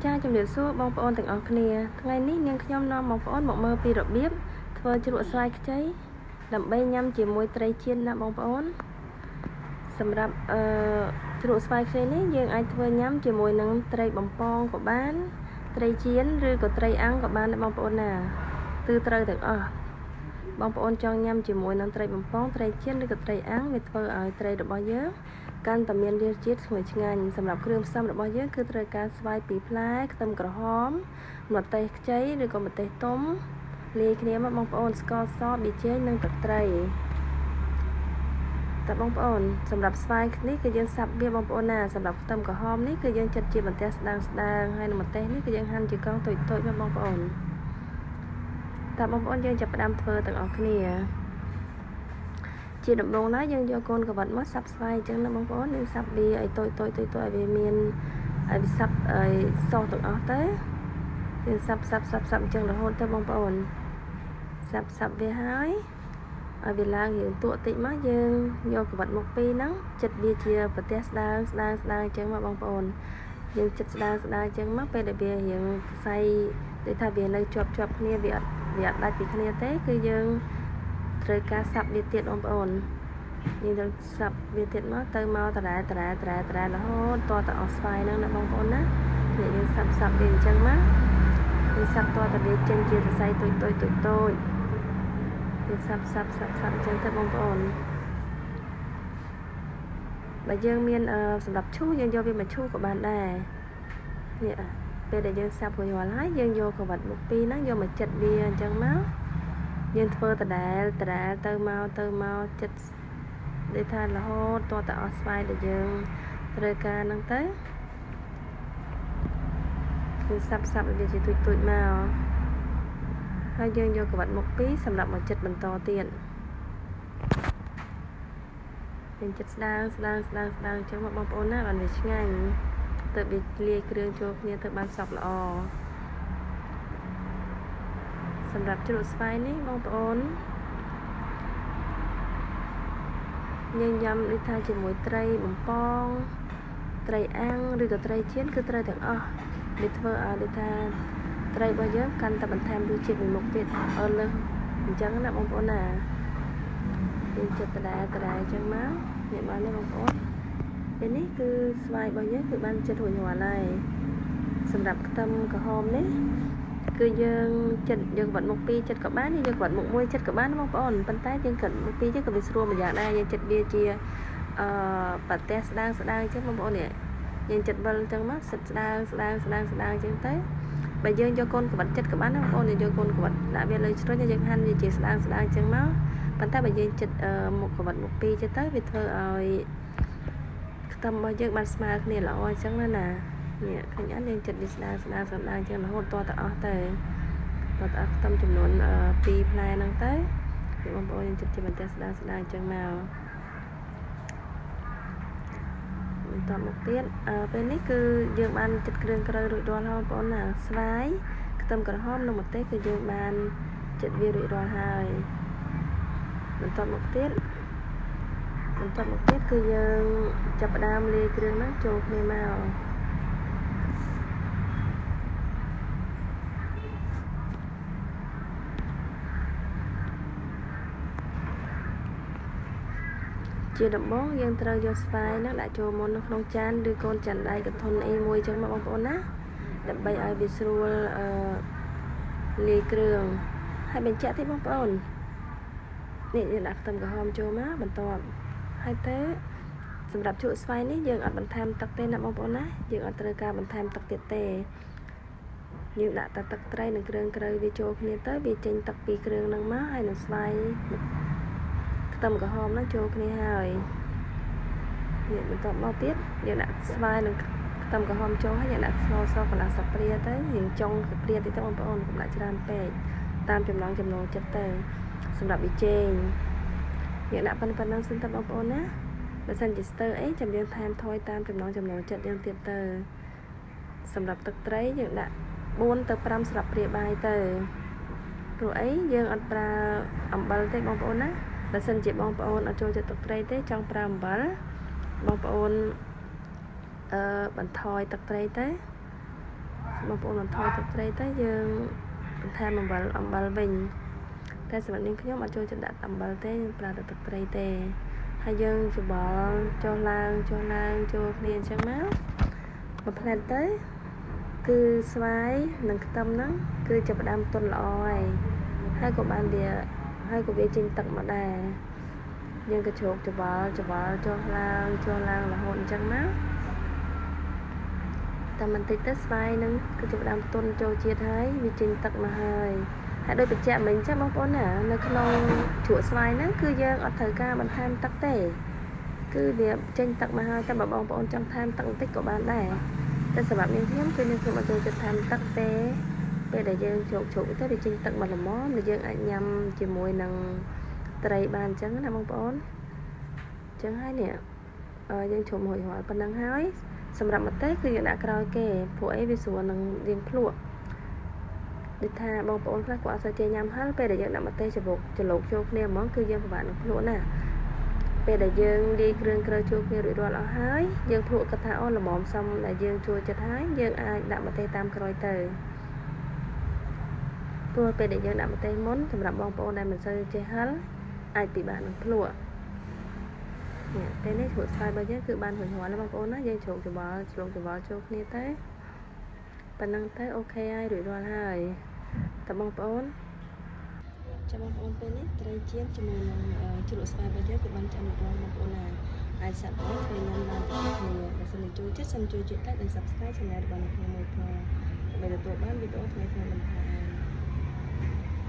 ចាជំរាបសួរបងប្អូនទាំងអស់គ្នាថ្ងៃនេះនាងខ្ញុំនាំបងប្អូនមកមើលពីរបៀបធ្វើជ្រក់ស្វាយខ្ចីដើម្បីញ៉ាំជាមួយត្រីចៀនណាបងប្អូនសម្រាប់ជ្រក់ស្វាយខ្ចីនេះយើងអាចធ្វើញ៉ាំជាមួយនឹងត្រីបំពងក៏បានត្រីចៀនឬក៏ត្រីអាំងក៏បានដែរបងប្អូនណាគឺត្រូវទាំងអស់បងប្អូនចង់ញ៉ាំជាមួយនឹងត្រីបំពងត្រីចៀនឬក៏ត្រីអាំងវាធ្វើឲ្យត្រីរបស់យើងកាន់តែមានរសជាតិឈ្ងុយឆ្ងាញ់សម្រាប់គ្រឿងផ្សំរបស់យើងគឺត្រូវការស្វាយ2ផ្លែខ្ទឹមក្រហមម្ទេសខ្ចីឬក៏ម្ទេសទុំលាយគ្នាមកបងប្អូនស្ករសប៊ីចេងនិងទឹកត្រីតើបងប្អូនសម្រាប់ស្វាយនេះគឺយើងសាប់វាបងប្អូនណាសម្រាប់ខ្ទឹមក្រហមនេះគឺយើងចិតជាបន្ទះស្ដើងស្ដើងហើយនឹងម្ទេសនេះគឺយើងហាន់ជាកង់តូចតូចមកបងប្អូនតើបងប្អូនយើងចាប់ផ្ដើមធ្វើទាំងអស់គ្នាជាដំបូងឡើយយើងយកកូនក្រវ៉ាត់មកសាប់ស្វាយអញ្ចឹងណាបងប្អូនយើងសាប់វាឲ្យតូចតូចតូចតូចឲ្យវាមានឲ្យវាសាប់ឲ្យសោះទាំងអស់ទៅយើងសាប់សាប់សាប់សាប់អញ្ចឹងរហូតទៅបងប្អូនសាប់សាប់វាហើយឲ្យវាឡើងរៀងទក់តិចមកយើងយកក្រវ៉ាត់មុខពីរហ្នឹងចិតវាជាប្រទេសស្ដើងស្ដើងស្ដើងអញ្ចឹងមកបងប្អូនយើងចិតស្ដើងស្ដើងអញ្ចឹងមកពេលដែលវារៀងខ្សែដូចថាវានៅជាប់ជាប់គ្នាវាអត់ដាច់ពីគ្នាទេគឺយើងត្រូវការសាប់វាទៀតបងប្អូនយើងត្រូវសាប់វាទៀតមកទៅមកតរ៉ែតរ៉ែតរ៉ែតរ៉ែរហូតតតែអស់ស្វាយហ្នឹងណាបងប្អូនណានេះយើងសាប់សាប់វាអញ្ចឹងមកយើងសាប់តតែវាចេញជាសរសៃតូចតូចតូចតូចយើងសាប់សាប់សាប់សាប់អញ្ចឹងទៅបងប្អូនបើយើងមានសម្រាប់ឈូសយើងយកវាមកឈូសក៏បានដែរនេះពេលដែលយើងសាប់រួចរាល់ហើយយើងយកក្រវ៉ាត់មុខពីរហ្នឹងយកមកចិតវាអញ្ចឹងមកយើងធ្វើដដែលដដែលទៅមកទៅមកចិត្តដូចថារហូតតតែអស់ស្វាយដែលយើងត្រូវការហ្នឹងទៅយើងសាប់សាប់វាជាទូចទូចមកហើយយើងយកក្រវ៉ាត់មុខពីរសម្រាប់មកចិត្តបន្តទៀតយើងចិត្តស្ដើងស្ដើងស្ដើងស្ដើងអញ្ចឹងមកបងប្អូនណាបានវាឆ្ងាញ់ទៅវាលាយគ្រឿងចូលគ្នាទៅបានសព្វល្អសម្រាប់ជ្រក់ស្វាយនេះបងប្អូនយើងញ៉ាំដូចថាជាមួយត្រីបំពងត្រីអាំងឬក៏ត្រីចៀនគឺត្រូវទាំងអស់វាធ្វើឲ្យដូចថាត្រីរបស់យើងកាន់តែបន្ថែមរសជាតិមួយមុខទៀតអត់លើសអញ្ចឹងណាបងប្អូនណាយើងចិត្តដដែលដដែលអញ្ចឹងមកនេះបានទេបងប្អូនពេលនេះគឺស្វាយរបស់យើងគឺបានចិត្តរួចរាល់ហើយសម្រាប់ខ្ទឹមក្រហមនេះគឺយើងចិត្តយើងវត្តមុខពីរចិត្តក៏បានយើងវត្តមុខមួយចិត្តក៏បានបងប្អូនប៉ុន្តែយើងគិតមុខពីរក៏វាស្រួលមួយយ៉ាងដែរយើងចិត្តវាជាប្រទេសស្ដើងស្ដើងអញ្ចឹងបងប្អូននេះយើងចិត្តវិលអញ្ចឹងមកសិតស្ដើងស្ដើងស្ដើងស្ដើងអញ្ចឹងទៅបើយើងយកកូនក្បិតចិត្តក៏បានបងប្អូនយើងយកកូនក្បិតដាក់វាលើជ្រុញយើងហាន់វាជាស្ដើងស្ដើងអញ្ចឹងមកប៉ុន្តែបើយើងចិត្តមុខក្បិតមុខពីរចិត្តទៅវាធ្វើឲ្យខ្ទឹមរបស់យើងបានស្មើគ្នាល្អអញ្ចឹងណាណានេះឃើញអត់យើងចិត្តវាស្ដើងស្ដើងស្ដើងអញ្ចឹងរហូតតទៅអស់ទៅតទៅអស់ខ្ទឹមចំនួន2ផ្លែហ្នឹងទៅបងប្អូនយើងចិត្តជាបន្ទះស្ដើងស្ដើងអញ្ចឹងមកបន្តមកទៀតពេលនេះគឺយើងបានចិត្តគ្រឿងក្រៅរួចរាល់ហើយបងប្អូនណាស្វាយខ្ទឹមក្រហមនិងម្ទេសគឺយើងបានចិត្តវារួចរាល់ហើយបន្តមកទៀតគឺយើងចាប់ផ្ដើមលាយគ្រឿងហ្នឹងចូលគ្នាមកជាដំបូងយើងត្រូវយកស្វាយហ្នឹងដាក់ចូលមុននៅក្នុងចានឬកូនចានដៃកធុនអីមួយចឹងមកបងប្អូនណាដើម្បីឲ្យវាស្រួលលាយគ្រឿងហើយបញ្ជាក់តិចបងប្អូននេះយើងដាក់ខ្ទឹមក្រហមចូលមកបន្ទាប់ហើយទៅសម្រាប់ជ្រក់ស្វាយនេះយើងអត់បន្ថែមទឹកទេណាបងប្អូនណាយើងអត់ត្រូវការបន្ថែមទឹកទៀតទេយើងដាក់តែទឹកត្រីនិងគ្រឿងក្រៅវាចូលគ្នាទៅវាចេញទឹកពីគ្រឿងហ្នឹងមកហើយនឹងស្វាយខ្ទឹមក្រហមហ្នឹងចូលគ្នាហើយនេះបន្ទាប់មកទៀតយើងដាក់ស្វាយនិងខ្ទឹមក្រហមចូលហើយយើងដាក់ស្ករសកន្លះស្លាបព្រាទៅយើងចុងព្រាតិចទៅបងប្អូនកុំដាក់ច្រើនពេកតាមចំណង់ចំណូលចិត្តទៅសម្រាប់ប៊ីចេងយើងដាក់ប៉ុណ្ណឹងសិនទៅបងប្អូនណាបើសិនជាស្ទើអីចាំយើងថែមថយតាមចំណង់ចំណូលចិត្តយើងទៀតទៅសម្រាប់ទឹកត្រីយើងដាក់4ទៅ5ស្លាបព្រាបាយទៅព្រោះអីយើងអត់ប្រើអំបិលទេបងប្អូនណាបើសិនជាបងប្អូនអត់ចូលចិត្តទឹកត្រីទេចង់ប្រើអំបិលបងប្អូនបន្ថយទឹកត្រីទៅ បងប្អូនបន្ថយទឹកត្រីទៅយើងបន្ថែមអំបិលអំបិលវិញតែសម្រាប់នាងខ្ញុំអត់ចូលចិត្តដាក់អំបិលទេយើងប្រើតែទឹកត្រីទេហើយយើងច្របល់ចុះឡើងចុះឡើងចូលគ្នាអញ្ចឹងមកមួយផ្លែតទៅគឺស្វាយនិងខ្ទឹមហ្នឹងគឺចាប់ផ្ដើមទន់ល្អហើយហើយក៏បានវាហើយក៏វាចេញទឹកមកដែរយើងក៏ជ្រោកច្របល់ច្របល់ចុះឡើងចុះឡើងរហូតអញ្ចឹងណាតែបន្តិចទៅស្វាយហ្នឹងគឺចាប់ផ្ដើមទន់ចូលជាតិហើយវាចេញទឹកមកហើយហើយដោយបញ្ជាក់មិញចឹងបងប្អូនណានៅក្នុងជ្រក់ស្វាយហ្នឹងគឺយើងអត់ត្រូវការបន្ថែមទឹកទេគឺវាចេញទឹកមកហើយតែបើបងប្អូនចង់ថែមទឹកបន្តិចក៏បានដែរតែសម្រាប់នាងខ្ញុំគឺនាងខ្ញុំអត់ចូលចិត្តថែមទឹកទេពេលដែលយើងជ្រោកជ្រោកទៅវាចេញទឹកមកល្មមដែលយើងអាចញ៉ាំជាមួយនឹងត្រីបានអញ្ចឹងណាបងប្អូនអញ្ចឹងហើយនេះយើងជ្រោកមករួចរាល់ប៉ុណ្ណឹងហើយសម្រាប់ម្ទេសគឺយើងដាក់ក្រោយគេព្រោះអីវាស្រួលនឹងរៀងភ្លក់ដូចថាបងប្អូនខ្លះគាត់អត់សូវចេះញ៉ាំហឹរពេលដែលយើងដាក់ម្ទេសច្បុកច្រឡូកចូលគ្នាហ្មងគឺយើងពិបាកនឹងភ្លក់ណាពេលដែលយើងលាយគ្រឿងក្រៅចូលគ្នារួចរាល់អស់ហើយយើងភ្លក់គាត់ថាអូល្មមសមដែលយើងចូលចិត្តហើយយើងអាចដាក់ម្ទេសតាមក្រោយទៅព្រោះពេលដែលយើងដាក់ម្ទេសមុនសម្រាប់បងប្អូនដែលមិនសូវចេះហឹរអាចពិបាកនឹងភ្លក់នេះពេលនេះជ្រក់ស្វាយរបស់យើងគឺបានរួចរាល់ហើយបងប្អូនណាយើងជ្រោកច្របល់ជ្រោកច្របល់ចូលគ្នាទៅប៉ុណ្ណឹងទៅអូខេហើយរួចរាល់ហើយតើបងប្អូនចាំបងប្អូនពេលនេះត្រីចៀនជាមួយនឹងជ្រក់ស្វាយរបស់យើងគឺបានឆ្អិនរួចរាល់បងប្អូនណាអាចសាកល្បងធ្វើញ៉ាំបានទាំងគ្នាបើសិនជាចូលចិត្តសូមជួយចុច Like និង Subscribe Channel របស់អ្នកខ្ញុំមួយផងដើម្បីទទួលបានវីដេអូថ្មីៗបន្ថែម។